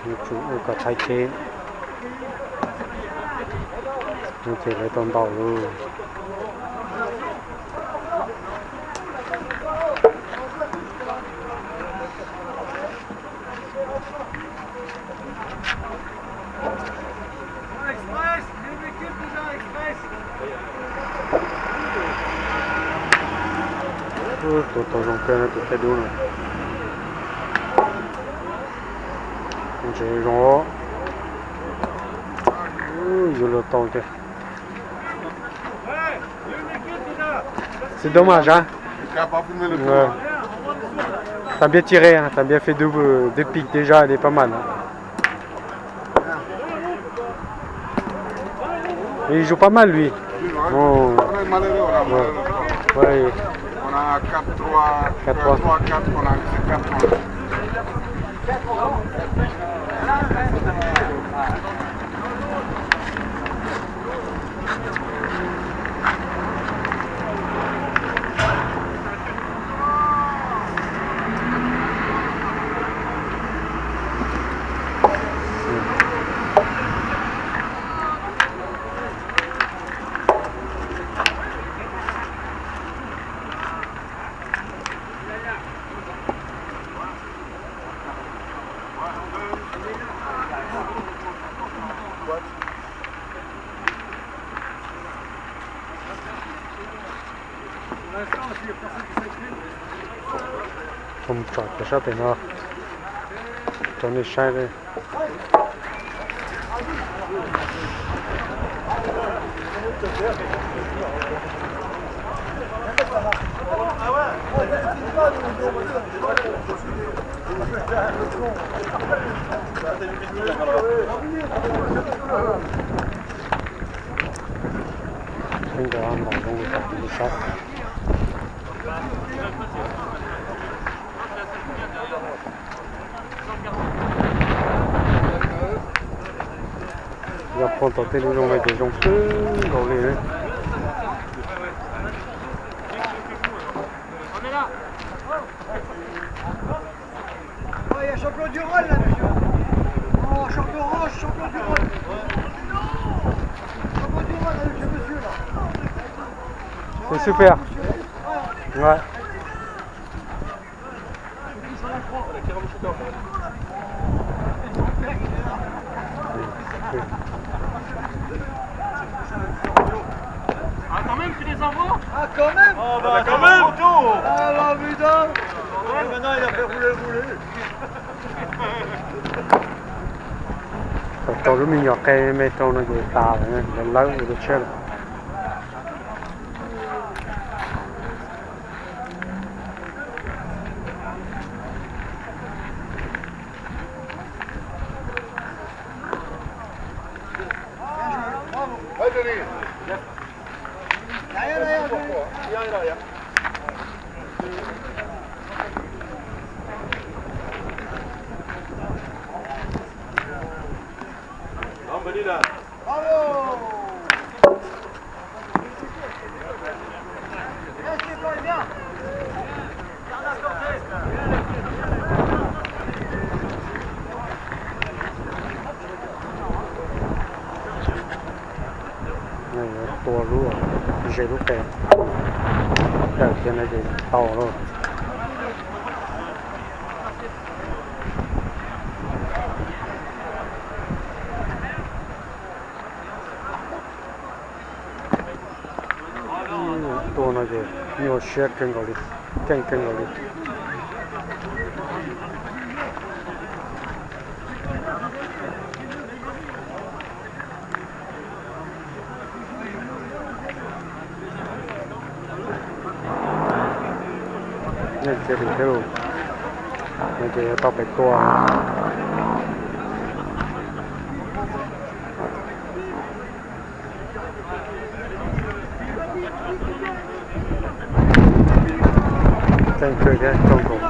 Yuav tsum ua kom thaiv kev, no ces lawv tau ntaus lawm. Tus tau zoo kawg tus thaij dub no. Ntses zoo. Yuav luag tau tiag. Xib Doob mas sab. Tam npias tsis qe, tam npias fij dub dib pij tib zaj li pab mas no. Lis zus pab mas lus. Tsom tsom cov sab pem no rau nej saib. Peb nkawd ntaus zoo li sab. Yog phoj tau tej lub zoo no ces zoo kawg nkaus li. Tus xib feb. Ah, quand même, tu les envoies ? Ah, quand même. Oh, bah, quand même, retour. Ah, bah, putain. Ouais, maintenant, il a fait rouler le boulet. Thaum rau lub me nyuam qe me rau no ces tas lawm, lawv lawv ua dua tshiab lawm. Tua lub, ze lub qe, dawm kiag no ces tau lawm. Tua no ces nyuaj siab kawg nkaus li, keej kawg nkaus li. Nej cia li thiab lauj, no ces yuav tau pem tua. Tseeb kawg thiab, txaus nkaus.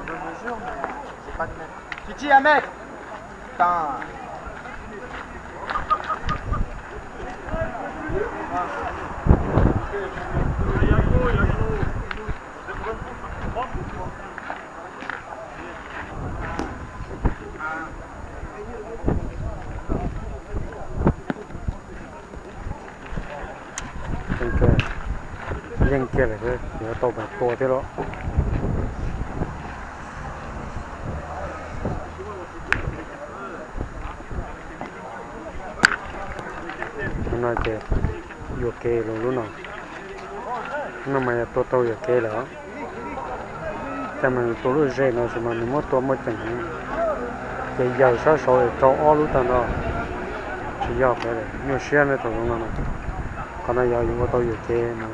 Je mesure, mais j'ai pas de mètre. Chichi, un mètre. Putain. Yeej kiag lawm thiab, yuav tau pais tua thiab los. No ces yuam kev los lub no. No mas yog tua tau yuam kev lawm. Cas mas nws tua lub ze no sis mas nws muab tua muaj ceem heev. Ces yawg sab saud rau ob lub tag nrho. Tsis yog, nyuaj siab ne thaum zoo no. Qhov no yog yus ua tau yuam kev no.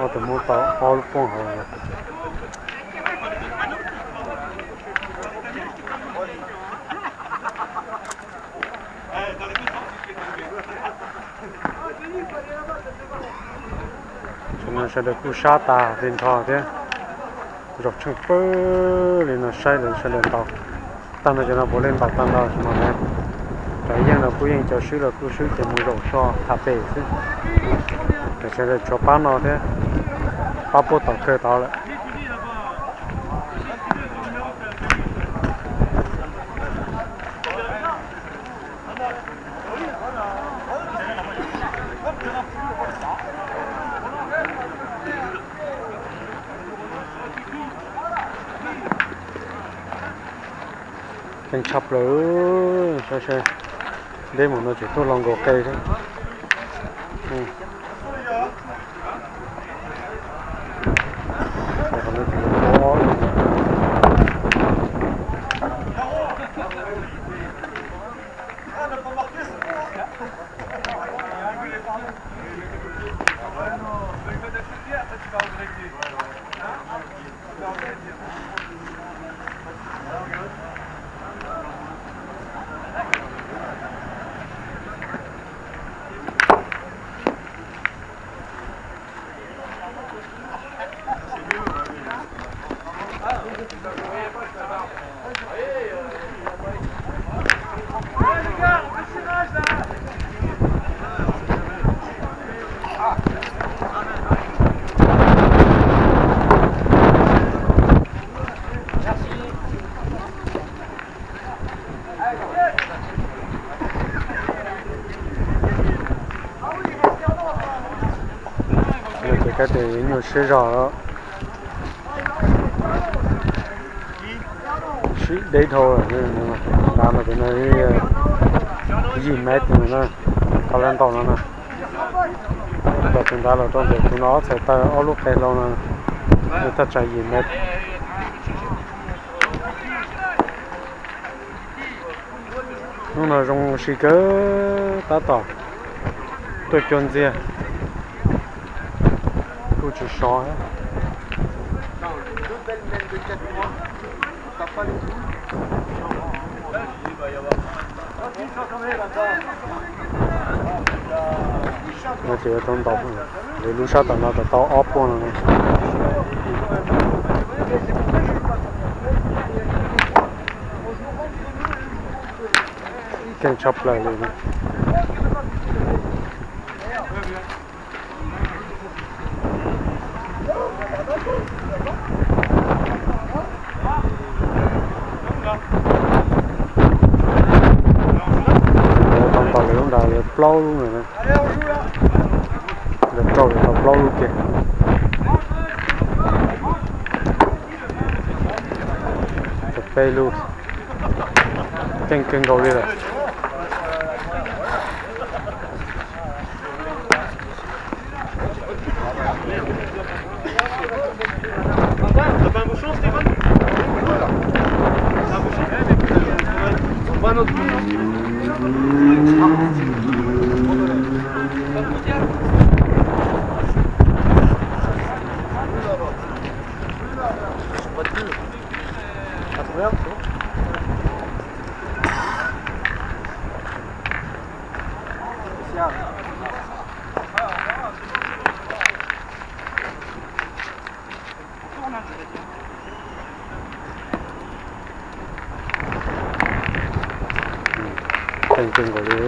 Ob tug Hmoob tau ob lub pooj hauv. Sawv daws kuj sab tas li nrho thiab. Zaum tsheej pawg li no saib lawv sawv daws ntaus. Tag no cov no puav leej ntaus tag nrho tsis muaj nev. Cov yeej no kuj yeej cov swb los kuj swb ces mus zaum so tham pem xwb. Cov sawv daws tshuav pab no thiab, pab puag tom kawg tod lawm. Keej tshaj plaws, saib saib, deb mus no tseem tuaj los nkaus qe thiab. Ces kab tes nyuaj siab zog. Sib deb dhau, nrad mas pem no yim mev no na, tau lawv ntaus no na. Ntaus pem nrad los rau ntawm tus no ob txhais taw ob lub qe hlau no, nws thaj tsam yim mev. Hnub no zoo si kawg tab tom tuaj cua ntxiag, kuj tsis sov thiab. No ces yuav tau ntaus, lwm lub sab tom no tau ob puag no. Keej tshaj plaws li. Tau ntaus lawv lub nrad lawv plaub lub no, lawv rau lawv tau plaub lub kiag. Peb lub, keej kawg nkaus li lawm. T'as pas un bouchon, Stéphane ? Un bouchon ? On voit notre... Teem kawg nkaus li.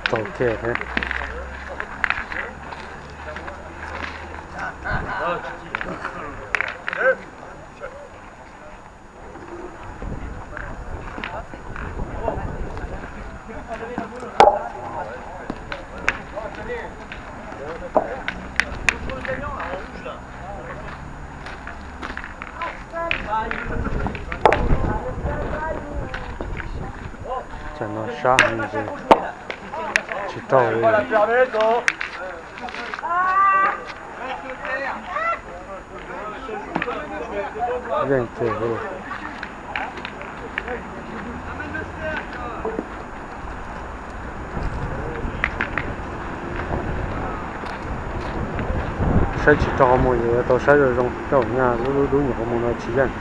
Tau kiag thiab. Cov no sab heev, tsis raug li. Yeej tiag li. Saib tsis raug qhov muag, yuav tau saib zoo zoo, coj nyaj lub lub dub nyuam qhov muag no tsis yeej.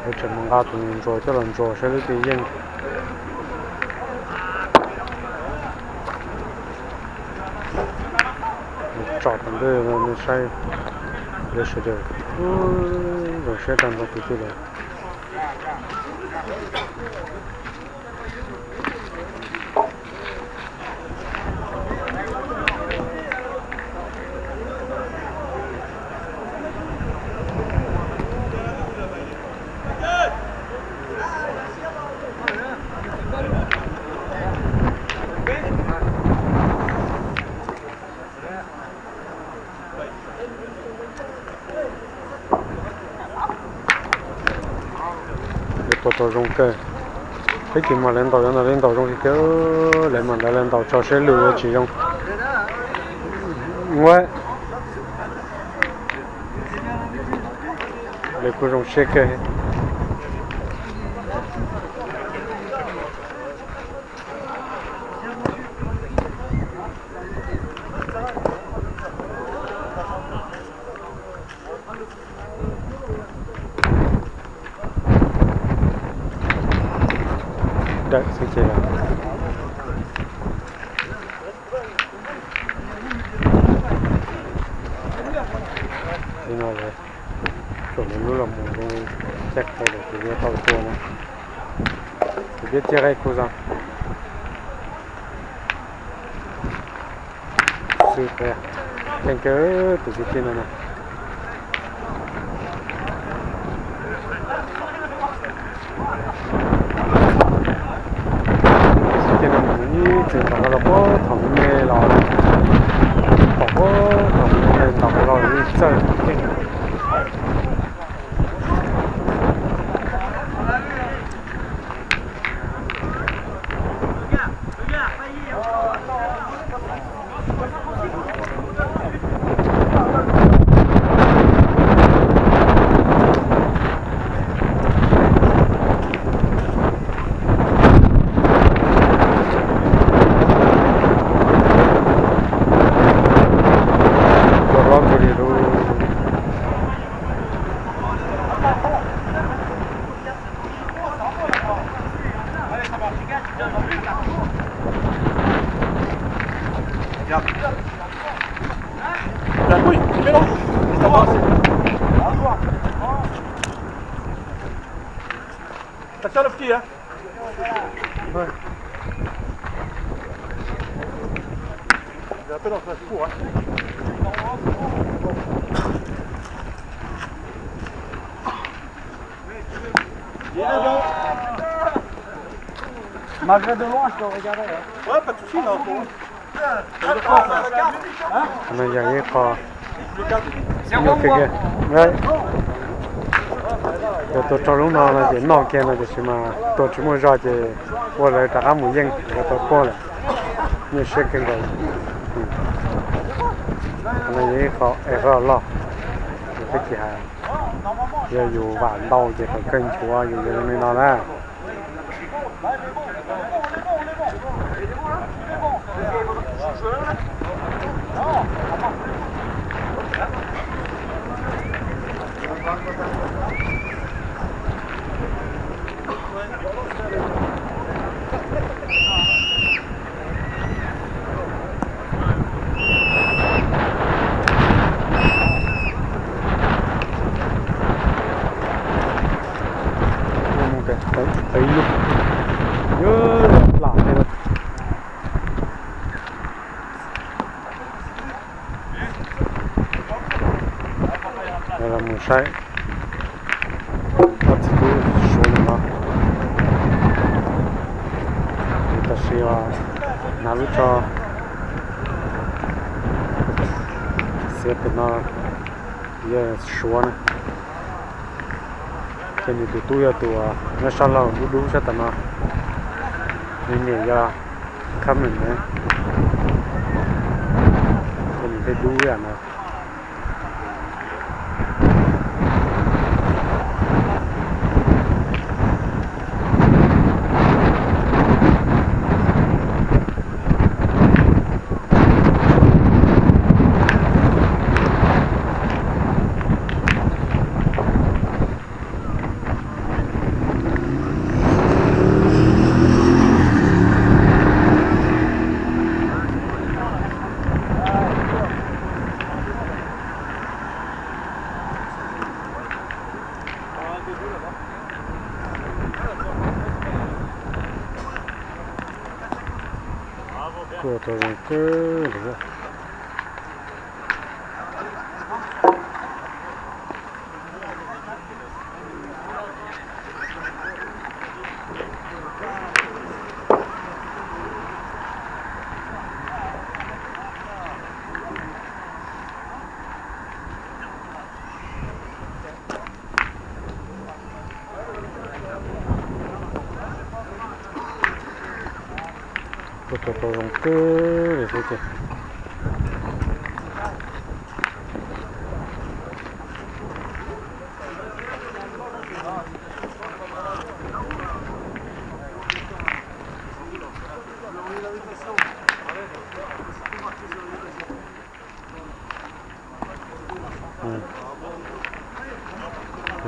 Lawv tseem mus nqa tus ntsuas coj los ntsuas saib lub twg yeej. Tsom tom ntej no saib, lawv sawv daws zoo siab tag nrho tus twg lawm. Lawv tua tau zoo kawg. Tib cis mas lawv ntaus cov ntawd li ntaus zoo tiag tiag, lawv mas ntawd lawv ntaus tso siab lug yuav tsis zoo. Ua, lawv kuj zoo siab kawg. Dawm xwb ces. Li no lawm, tsuam lub lub los mus zoo li caij qe lawm tus liab tau tua no. Tus liab txiag qaib kuj zoo. Xwb thiab, keej kawg tus kwv tij no na. Tus kwv tij no mas nws ib txwm ntaus hauv los puag thaum me me los, thaum puag thaum me me ntaus hauv los yeej txawj keej. Tua hlob kawg li lauj. T'as coj lawv pij a. Vâng. Giờ tôi đọc là của. Mas que de longe, que ya. Ơ, pas chút xíu nào. No yog ib qho nyuaj kawg kiag. Yog tus raug lub no no ces noj kiag no tiam sis mas tus tsis muaj zog ces ua lawv rov qab mus yeej lawv tau puag lawm. Nyuaj siab kawg nkaus. No yog ib qho es qhov loj, yus twb tsis hais, yog yus vam ntau ces thaum kawg nchuav yus yuav zoo li no na. Mus kawm tau ib lub, yuav lam thiab. Los mus saib ob txiv tub Suav no, tab sis hnav lub tsho xiav pem no yog Suav na. Ces nws tus tub yog tus nyob sab laug dub dub sab tom no, nws niam yog Khab Meem na, ces nws thiaj dub ib yam no. Kuj tau zoo kawg li. Kuj tau tau zoo kawg li xwb tiag.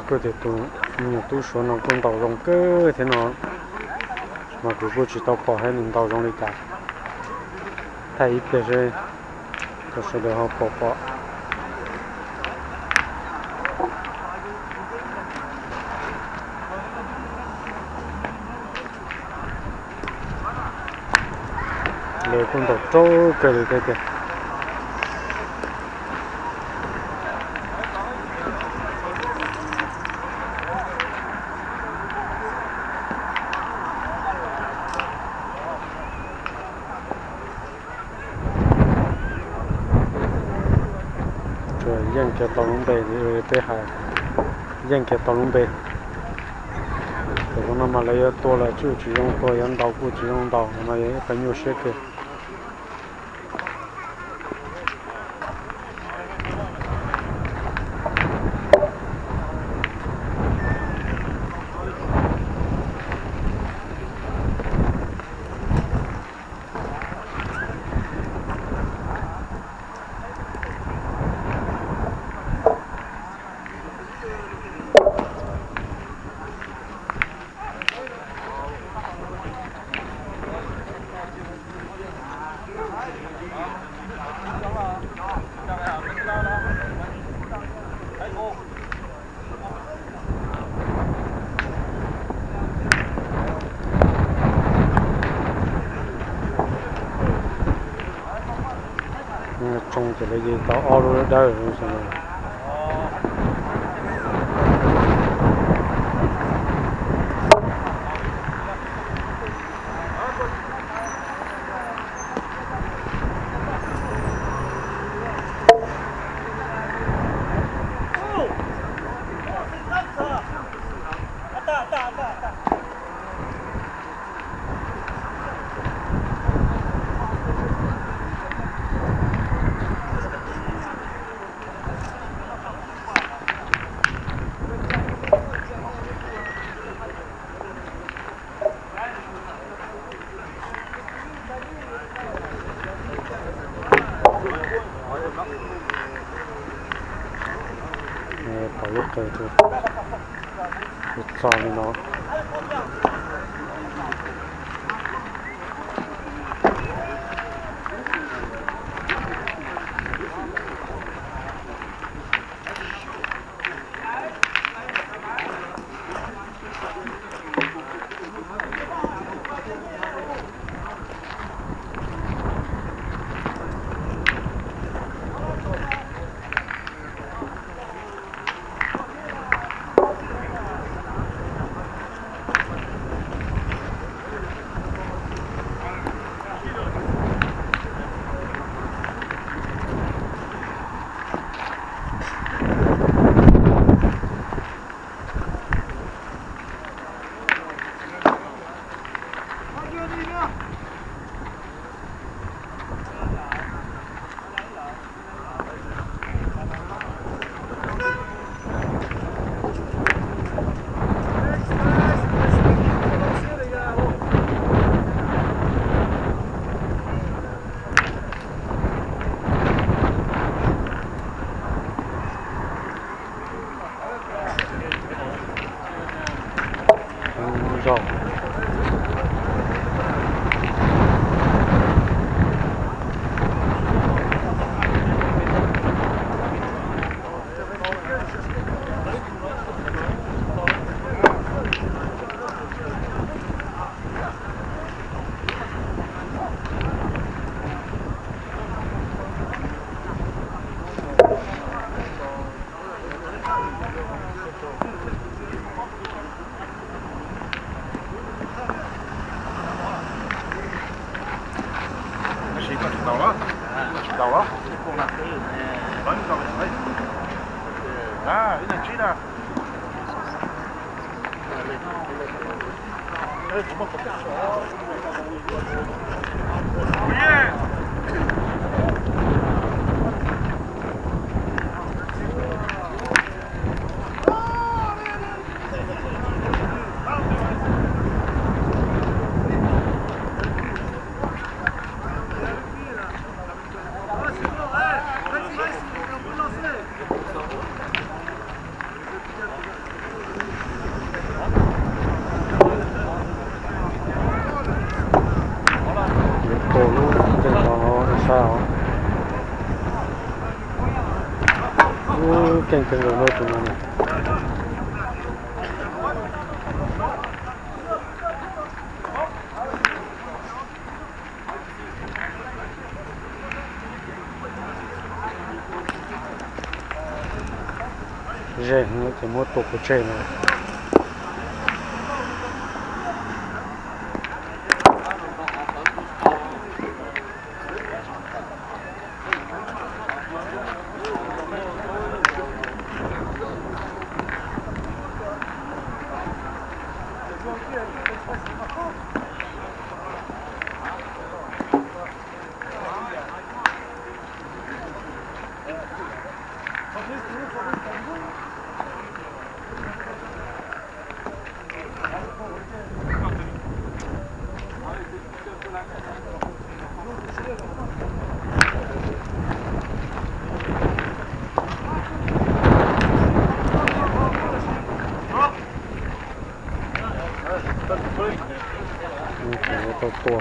Kuj tias tus me nyuam tub Suav no kuj ntaus zoo kawg thiab no, mas kuv kuj tsis tau pom thiab nws ntaus zoo li cas. Thaij ib pliag seb rau sawv daws ho pom pom. Lawv kuj ntaus raug kawg li thiab tiag. Tsuas yeej kiag tau lub npe li peb hais, yeej kiag tau lub npe. Ces zoo no mas lawv yuav tua los tsuj tsis zoo tua, yuav ntaus kuj tsis zoo ntaus, no yog ib qho nyuaj siab kawg. Tsoo ces lawv yeej tau ob lub dawb dawb. Pom lub qe txog li no. Zog. Tab sis koj tsis tau los? Koj tsis tau los? Los ib leeg tsib na. Yuav tuaj lub keej no sab os. Lub keej kawg nkaus no tus no. Ze heev ces muab tua pov tseg na. Tau tua.